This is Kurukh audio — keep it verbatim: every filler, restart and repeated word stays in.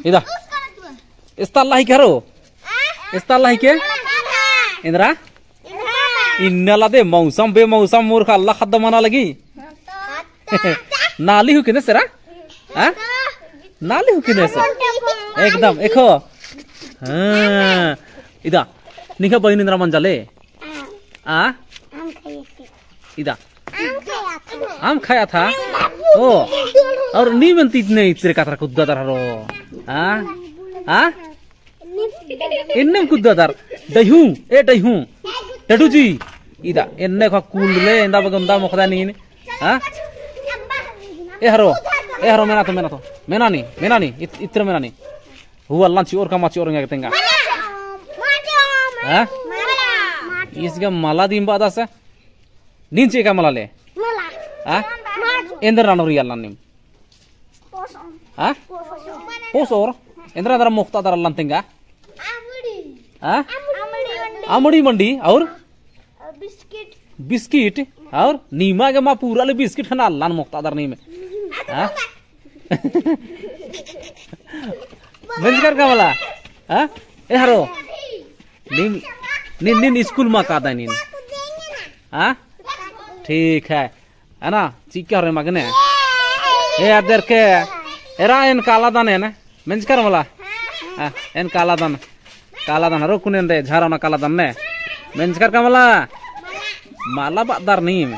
इदा। एस्ता अल्ला हिके हरो? एस्ता अल्ला हिके? एन्दरा? इन्ना लदे मौसम बेमौसम मुर्ख अल्ला ख़द्द मना लगी। नाली हूँ किने सेरा? हाँ? नाली हूँ किने से? एकदम, एखो। हाँ। इदा, निंग्है बहिन एन्दरा मंजा ले? आ? इदा। आम खाया था। ओ, और नीम एन ती इतने इतरे कातरा कुद्दादर हरो। हाँ? हाँ? एन्नेम कुद्दादर। डैहूँ, ए डैहूँ। टडू जी। इदा, एन्ने खा कुल ले, एन्दा बगंदा मोखदा नीन। हाँ? ए हरो, ए हरो, मेना तो, मेना तो। मेना नी, मेना नी, इत-, इतरे मेना नी। हूँ अल्लान चिओर का मा चिओर एंगा तेंगा। हाँ? इसके मला दिम बादा से। नीन चिआ का मला ले? मला। हाँ? मला। एन्दर ननोर अल्ला नीम? पोसोर। हाँ? पोसोर। पोसोर? एन्दर एन्दर मोख़तादर अल्लान तेंगा? अमड़ी। हाँ? अमड़ी मंडी। अमड़ी मंडी और? बिस्किट। बिस्किट और? नीमा गे मा पूरा ले बिस्किट ख़ने अल्लान मोख़तादर नीम। हाँ? मेंजकर का मला? हाँ? ए हरो। नीन, नीन, नीन स्कूल मा कादा नीन। हाँ? ठीक है। है ना? चिक्का हरो मगने। ए अदर के। एरा एन काला दन एन। मेंजकर मला? हाँ, एन काला दन। काला दन हरो कुनेन दे, झारा ना काला दन ने। मेंजकर का मला? मला बअदर नीम।